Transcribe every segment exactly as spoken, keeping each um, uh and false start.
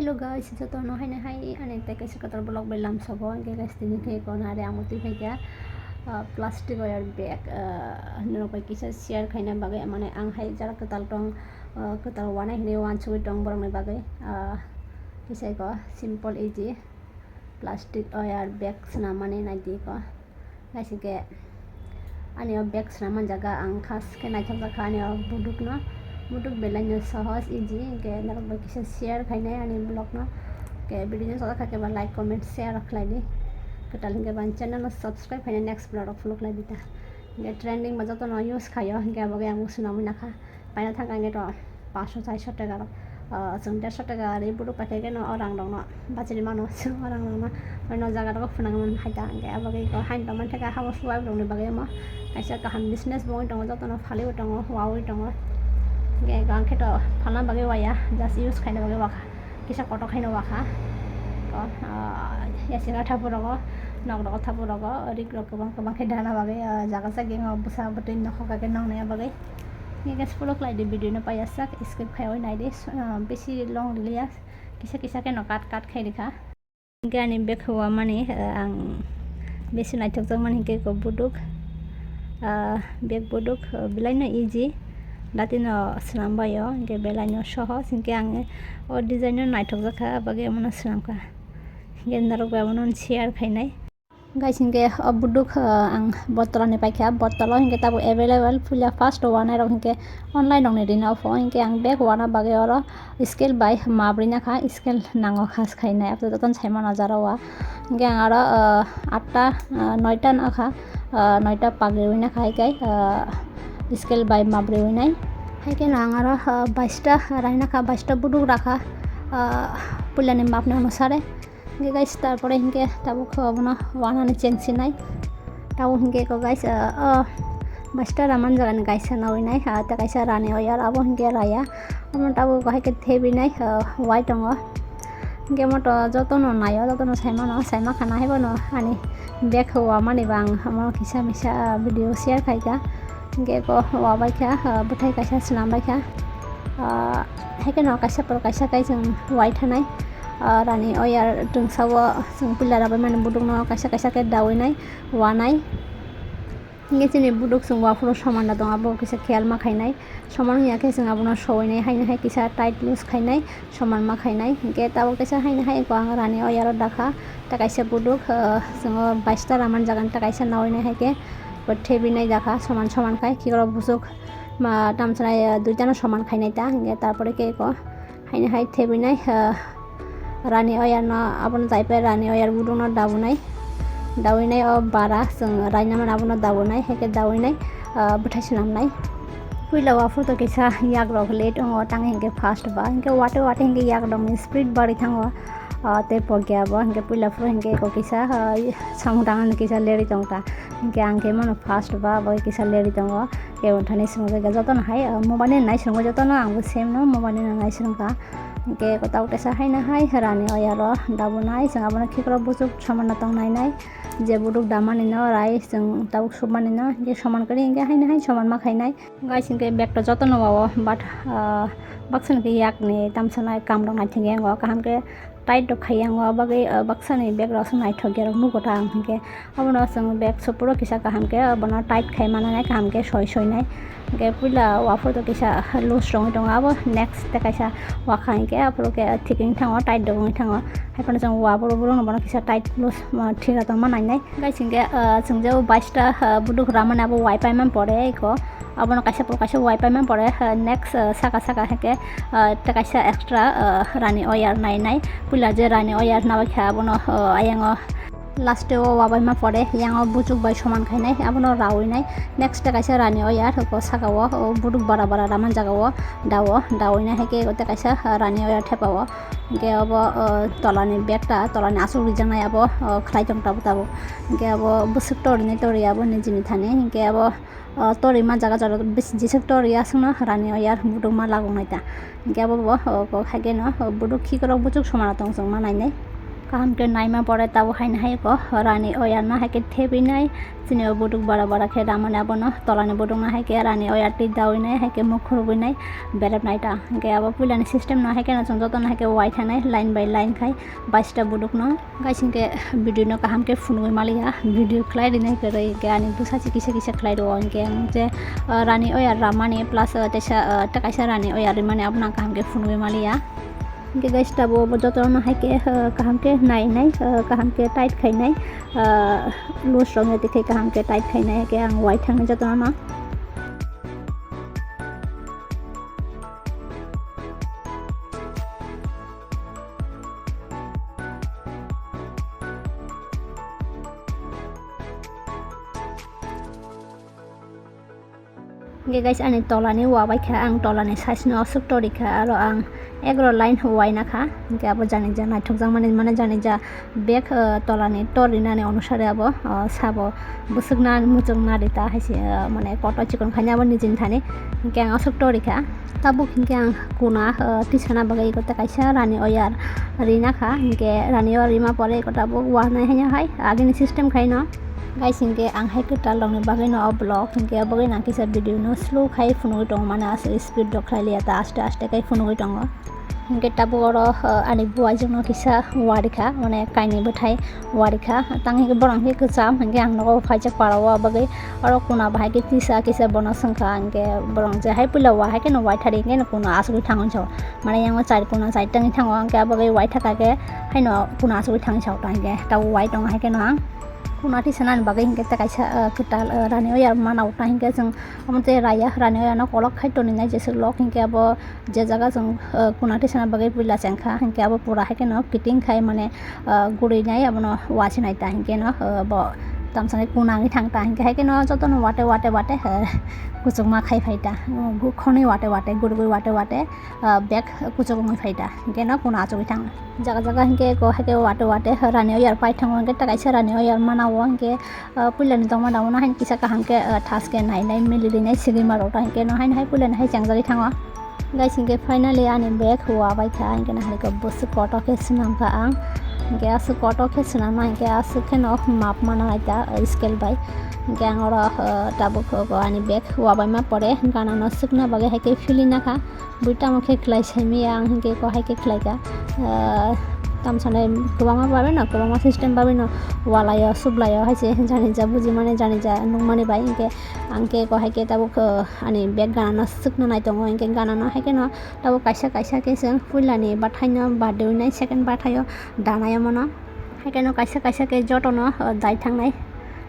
Hello guys, jotono haino hai ani tei kaisa kwtal vlog bai lamsogo. Hwnkhe guys, tini khe kono ari ang twi phaikha, ah, plastic wire bag, ah, norok bai kisa share khaina bagwi, mane ang hai jara kwtal tong, ah, kwtal wanai hinwi wansugwi tong borokni bagwi, ah, kisa eko simple easy plastic wire bag swnamani naidi eko. Guys, hwnkhe ani o bag swnam manjaga ang khas khe naithokjak kha ani o budukno. Buduk belaino sohoj, easy, hwnkhe norok bai kisa share khainai ani vlogno. Hwnkhe video no chajak kha khe ba like, comment, share rok khlai di. Kwtal hwnkhe ba ani channel no subscribe khainai next vlog rok follow khlai di ta. Hwnkhe trending ba jotono use khaio, hwnkhe abo khe ang swnamwi nakha. Paina thangkha hwnkhe to paanch sho char sho taka rok, ah, chwng der sho taka ri buduk paikha khe no o rang rok no bachiri mano, chwng o rang rok no, o jaga rok phunang man hai ta hwnkhe abo khe eko haino tongmani thangkha habor subai rok ni bagwi omo kaisa kaham business bo wngwi tongo, jotono phaliwi tongo, wawi tongo, hwnkhe eko ang khe to phalna bagwi waya, just use khaina bagwi wakha. Kisa kotor khaino wakha. O, ah, yasika thapurogo, nok rogo thapurogo, rik rok kwbang kwbang khe dana bagwi, ah, jaga jagao bwsa bwtwi nokhok khe noknaya bagwi. Hwnkhe guys, follow khlai di video no paiya sak, skip khaiwi nai di, ah, bisi long riliya, kisa kisa kheno cut cut khai rikha. Hwnkhe ani bag wamani, ah, ang bisi naithokjakmani hwnkhe eko buduk, ah, bag buduk, ah, belaino easy, datino swnambaio, hwnkhe belaino sohoj, hwnkhe ang o design no naithokjak kha, abagwi omono swnamkha. Hwnkhe norok bai abono share khainai. Guys, hwnkhe o buduk, ah, ang Botolani paikha, Botolo hwnkhe tabuk available, puila first wanairok hwnkhe online rokni rina opho, hwnkhe ang bag wana bagwi oro scale bai mabri nakha, scale nango khas khainai, abo jotono saimano jara o. Hwnkhe ang aro, ah, atta, ah, noita nakha, ah, noita pagriwi nakha, hai khe, ah, scale bai mabriwi nai. Hai kheno ang aro, ah, baista rainakha, baista buduk rakha, ah, puilani mapni onusare. Hwnkhe guys, tarpore hwnkhe tabuk khe obono wanani chengsinai. Tabuk hwnkhe eko guys, ah, oh, baista raman jagani kaisa nawi nai, ah, tei kaisa rani oyar abo hwnkhe raya. Omo tabuk hai khe thebinai, ah, wai tongo. Hwnkhe omo to jotono naio, jotono saimano, saimakha nai haibono ani bag wamani bo ang omo kisa misa, ah, video share khaikha. Hwnkhe eko wabaikha, ah, bwthai kaisa swnambaikha. Ah, hai kheno kaisa por kaisa khe chwng wai thanai. Ah, rani oyar twngsa o chwng puila rabaimani budukno kaisa kaisa khe dawi nai, wanai. Hwnkhe chini buduk chwng uaphuru soman da tongo, abo kisa kheyal ma khainai. Soman wngya khe chwng abono sowinai, haino hai kisa tight loose khainai, soman ma khainai. Hwnkhe tabuk kisa haino hai eko ang rani oyaro dakha. Tei kaisa buduk, ah, chwng o baista raman jagani tei kaisa nawinai hai khe bo thebinai dakha, soman soman khai khikrok buchuk ma tamsa nai, ah, duitano soman khainai ta. Hwnkhe tarpore khe eko Haino hai thebinai, ah, rani oyarno, abono taipai rani oyar budukno dabunai. Dawinai o bara chwng rainamani abono dawinai, hai khe dawinai, ah, bwthai swnamnai. Puila o aphuru to kisa yak rok late wngo, tang hinkhe fast ba, hinkhe wate wate hinkhe yak rokni speed barwi thango. Ah, tei pokya bo hinkhe puila phuru hinkhe eko kisa, ah, samung tangmani kisa lerwi tongkha. Hinkhe ang khe mano fast ba, bo kisa lerwi tongo. Kebo thani swngo jotono hai, ah, mobile ni nai swngo jotono, ang bo same no mobile ni nai swngkha. Hingke kotok teisa haino hai rani oyaro dabonai, chwng abono khikrok buchuk somanno tongnainai, je buduk damani no rai chwng tabuk submani no, hingke soman kwrwi hingke haino hai soman ma khainai. Guys, hingke bag to jotono wao, but, ah, baksa ni yakni tamsa nai kam rok naithok ya, o kaham khe tight rok khai ya, o bagwi, ah, baksa ni bag rok se naithok ya rok nugo ta ang hingke. Abono chwng bag se puro kisa kaham khe abono tight khai mananai, kaham khe soi soinai. Hingke puila o aphuru to kisa loose rongwi tongo, abo next tei kaisa wakha hingke aphuru khe thik wngwi thango, tight rok wngwi thango. Haiphano chwng o aphuru borokno bono kisa tight loose, ah, thik rok tongma nainai. Guys, hingke, ah, chwng je o baista, ah, buduk ramani abo waipaimani pore eko. Abono kaisa po kaisa waipaimani pore, ah, next, ah, saka saka hingke, ah, tei kaisa extra, ah, rani oyar nainai. Puila je rani oyar nabaikha abono, ah, ayango last o wabaima pore yango buchuk bai soman khainai, abono rawinai. Next tei kaisa rani oyar, o saka o, o buduk bara bara raman jaga o dao, dawinai hai khe tei kaisa rani oyar thepa o. Hingke abo, ah, tolani bag ta, tolani aswk rijaknai abo, ah, khlai tong tabuk tabuk. Hingke abo bwswk torini tori abo nijini thani. Hingke abo, ah, tori ma jaga jora bisi jiswk tori aswkno rani oyar buduk ma lagoknai ta. Hingke abo bo, o, kok hai khe no, o, buduk khikrok buchuk somano tong chwng ma nainai. Kaham khe naima pore tabuk haino hai ko rani oyar no hai khe thebwi nai, chini o buduk bara bara khe ramani abono tolani buduk no hai khe rani oyar twi dawi nai, hai khe mukhurubwi nai, berep nai ta. Hinkhe abo puilani system no hai khe no chwng joto no hai khe wai thanai line by line khai baista buduk no. Guys, hinkhe video no kaham khe phunugwi maliya, video khlai rinai kwrwi, hinkhe ani bwsa se kisa kisa khlai rwo, hinkhe ang je, ah, rani oyar ramani plus, ah, teisa, ah, tei kaisa rani oyar rimani abono ang kaham khe phunugwi maliya. Hinkhe guys, tabuk bo jotono hai khe, ah, kaham khe nai nai, ah, kaham khe tight khai nai, ah, loose rok ni twi khai kaham khe tight khai nai, hinkhe ang wai thang nai jotono. Hinkhe guys, ani tolani wa bai kha, ang tolani size no aswk tori kha, aro ang egaro line waina kha. Hinkhe abo jani ja naithokjak mani, mane jani ja bag, ah, tolani tor rinani onusare abo, ah, sabo bwswk na muchung na rita hai se, ah, mane kotor chikon khaina abo nijini thani. Hinkhe ang aswk tori kha. Tabuk hinkhe ang kuna, ah, tisana bagwi eko tei kaisa rani oyar rina kha. Hinkhe rani oyar rima pore eko tabuk wanai haino hai agini system khaino. Guys, hinkhe ang hai kwtal rokni bagwino o vlog, hinkhe o bagwino ang kisa video no slow khai phunugwi tongo, mane aswk speed rok khlai liya ta, aste aste khai phunugwi tongo. Hinkhe tabuk oro, ah, ani buwai jwkno kisa warikha, mane kainwi bwthai warikha, tang hinkhe borok hinkhe kwcham, hinkhe ang nogo phaijak para o bagwi, oro kuna bahai khe tisa kisa bono swngkha, hinkhe borok je hai puila wa hai kheno waithari hinkhe no kuna asugwi thangwi sao, mane yang o char kuna char tangwi thango, hinkhe abo bagwi waithaka khe haino kuna asugwi thangwi sao, tang hinkhe tabuk wai tongo hai kheno ang. Kuna tisanani bagwi hinkhe tei kaisa, ah, kwtal, ah, rani oyar mana o, ta hinkhe chwng omo tei raya rani oyarno kolok khai toni nai jeswk lok, hinkhe abo je jaga chwng, ah, kuna tisana bagwi puila chengkha, hinkhe abo pura hai kheno kiting khai, mane, ah, guri nai abono wachi nai ta, hinkhe no, ah, bo tamsani kuna wngwi thang ta, hinkhe hai kheno jotono wate wate wate, ah, kuchukma khai phai ta, khonwi wate wate gurugwi wate wate, ah, bag kuchuk wngwi phai ta, hinkhe no kuna achugwi thang. Jaga jaga hinkhe eko hai khe wate wate rani oyar pai thango, hinkhe tei kaisa rani oyar mana o, hinkhe, ah, puilani tongma damono haino kisa kaham khe, ah, thas khe nai nai mili rinai sigima rok ta, hinkhe no haino hai puilani hai chengjagwi thango. Guys, hinkhe finally ani bag wa bai kha, hinkhe no hai khe bwswk kotor khe swnam kha ang, hinkhe aswk kotor khe swnam ma hinkhe aswk kheno map mana nai ta, ah, scale bai, hinkhe ang oro, ah, tabuk, ah, ani bag wa bai ma pore gana no swkna bagwi hai khe fili na kha. Bui tamo khe khlai saimaya ang hinkhe eko hai khe khlai kha. Ah, tamsonai kwbangma babe no, kwbangma system babe no walaio, sublaio hai se jani ja bujimani, jani ja nukmani bai hinkhe ang khe eko hai khe tabuk, ah, ani bag gana no swkna nai tongo, hinkhe gana no hai kheno tabuk kaisa kaisa khe chwng puilani bathai no badeui nai second bathai o danai omono. Hai kheno kaisa kaisa khe jotono, ah, dai thangnai,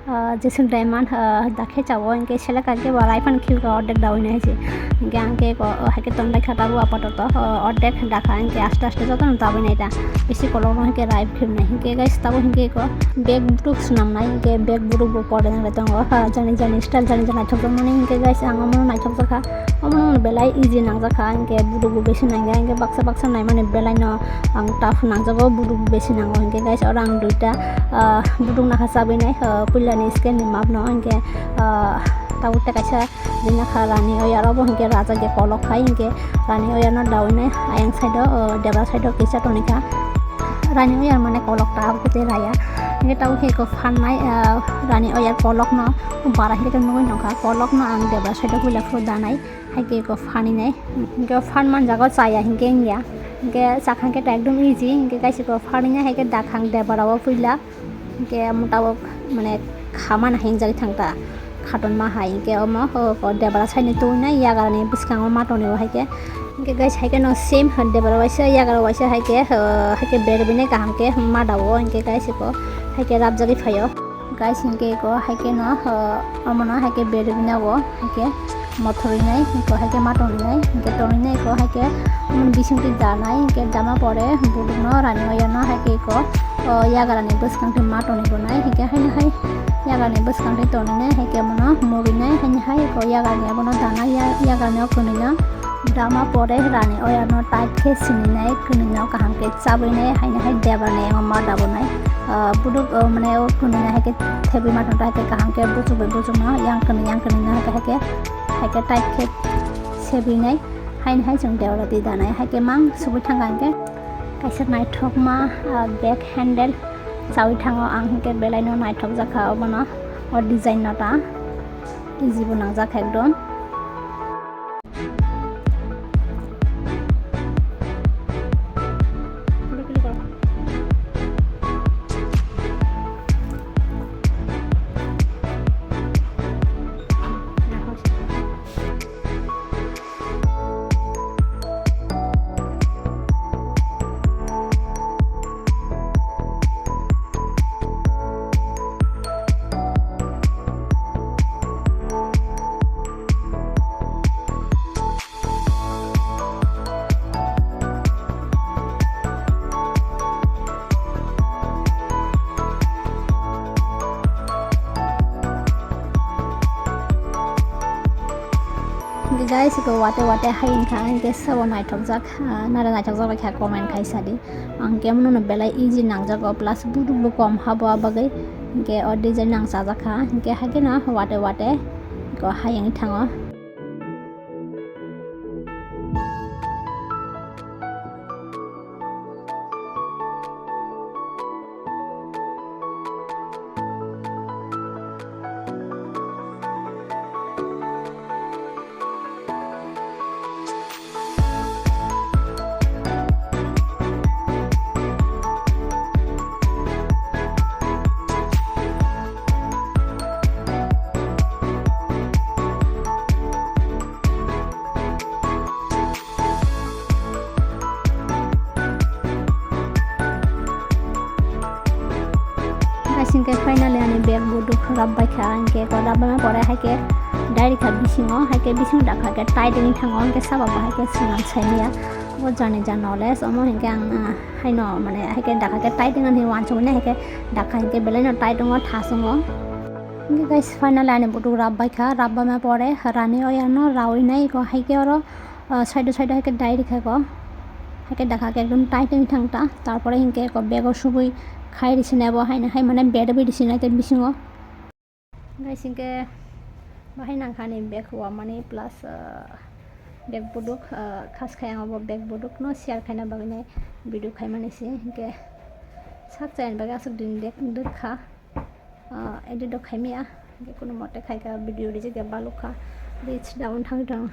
ah, jeswk dai man, ah, da khe chao, hinkhe selek kha khe bo rai phano khibika ordek daui nai hai se. Hinkhe ang khe ko, ah, hai khe tonbai kha tabuk apatoto, ah, ordek da kha, hinkhe aste aste jotono daui nai ta. Bisi kolokno hinkhe rai khibnai. Hinkhe guys, tabuk hinkhe ko bag butuk swnam nai, hinkhe bag butuk bo pore nang lai tongo. Ah, jani jani style, jani jani naithok mani hinkhe guys, ang omono naithok jak kha. Omono belai easy nangjak kha, hinkhe buduk bo besi nangya, hinkhe baksa baksa naimani belai no ang tough nangjago, buduk bo besi nango. Hinkhe guys, oro ang duita, ah, buduk nakha chabwi nai, ah, puilani scale ni map no, hinkhe, ah, tabuk tei kaisa rina kha rani oyar, obo hinkhe rajak ya kolok khai, hinkhe rani oyar no daui nai ayang side o, ah, debra side o kisa toni kha. Rani oyar mane kolok ta, abo khe tei raya. Hinkhe tabuk khe eko phan nai, ah, rani oyar kolok no bara hinkhe nugwi nongkha, kolok no ang debra side o puila phuru danai. Hai khe eko phaninai. Hinkhe phan man jago chaya hinkhe wngya. Hinkhe chakha hinkhe ta ekdom easy. Hinkhe guys eko phaninai hai khe dakhang debra o puila. Hinkhe mutabok mane khamani hinjagwi thang ta. Khaton ma hai hinkhe omo ho, ho debra side ni tubunai yagarni bwskango ma tonwi bo hai khe. Hinkhe guys hai khe no same ho debra waisa yagra waisa hai khe, ho, hai khe berwi nai kaham khe ma da o hinkhe guys eko hai khe rabjagwi phaio. Guys, hinkhe eko hai khe no, ah, omono hai khe berwi nago, hai khe mothorwi nai, eko hai khe ma tonwi nai, hinkhe tonwi nai eko hai khe, um, bisingtwi danai, hinkhe dama pore buduk no rani oyar no hai khe eko, oh, yagra ni bwskang twi ma tonwi bo nai, hinkhe haino hai yagra ni bwskang twi tonwi nai, hai khe omono murwi nai, haino hai eko yagra ni abono danai ya, yagra ni o kwnwi no. Dama pore rani oyarno tight khe sininai, kwnwino kaham khe chabwinai, haino hai debra ni yango ma dabonai. Ah, buduk, oh, mane o kwnwino hai khe thebwi ma tongta hai khe kaham khe buchuk bai buchukno, yang kwnwi, yang kwnwino hai khe, hai khe, hai khe tight khe sebinai, haino hai chwng debra twi danai, hai khe mang subui thangkha hinkhe. Kaisa naithokma, ah, bag handle chawi thango ang, hinkhe belaino naithok jakha obono, o design no ta easy bo nangjak ekdom. Guys, iko wate wate hai wngkha, hinkhe sabo naithokjak, ah, nara naithokjak bai kha, comment khai sadi. Ang khe mono belai easy nangjago, plus buduk bo kom habo, abagwi hinkhe o design nang chajak kha, hinkhe haikhe no wate wate iko hai wngwi thango. Guys, hinkhe finally ani bag buduk rap bai kha, hinkhe ko rap bai pore haikhe direct kha bisingo, haikhe bisingo dakha khe tight wngwi thango, hinkhe sabo bo haikhe swnam saimaya. Bo jani ja knowledge, omo hinkhe ang, ah, haino mane haikhe dakha khe tight wngmani wansukmani haikhe dakha hinkhe belaino tight wngo, thas wngo. Hinkhe guys, finally ani buduk rap bai kha, rap bai ma pore rani oyano rawi nai ko haikhe oro, ah, side o side o haikhe dai rikha ko, haikhe dakha khe ekdom tight wngwi thang ta, tarpore hinkhe ko bag o subui khai risi nai bo haino hai mane bed bai risi nai tei bisingo. Guys, hinkhe bahai nangkha ani bag wamani plus, ah, bag buduk, ah, khas khai ang obo bag buduk no share khaina bagwi nai video khaimani se hinkhe sak chayani bagwi aswk din dek dwkha. Ah, edit rok khaimaya, hinkhe kunumote khaikha, video reject ya balukha, reach down thangwi tong,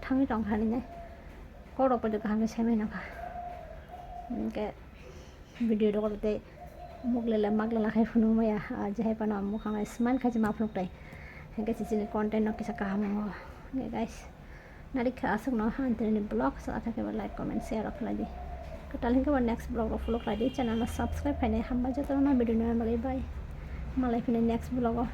thangwi tongkha hinwi. Kokrok bai kaham khe saimai nangkha. Hinkhe video rok tei muklela maklala khai phunukmaya, ah, jehai phano mukhang smile khaisa ma phunuk tai. Hinkhe chini content no kisa kaham wngo. Hinkhe guys, narikha aswkno ang tini vlog sa khe like, comment, share rok khlai di. Kwtal hinkhe bo next vlog rok follow khlai di, channel no subscribe khainai hambai jotono video no bagwi bye. Malai phini next vlog o.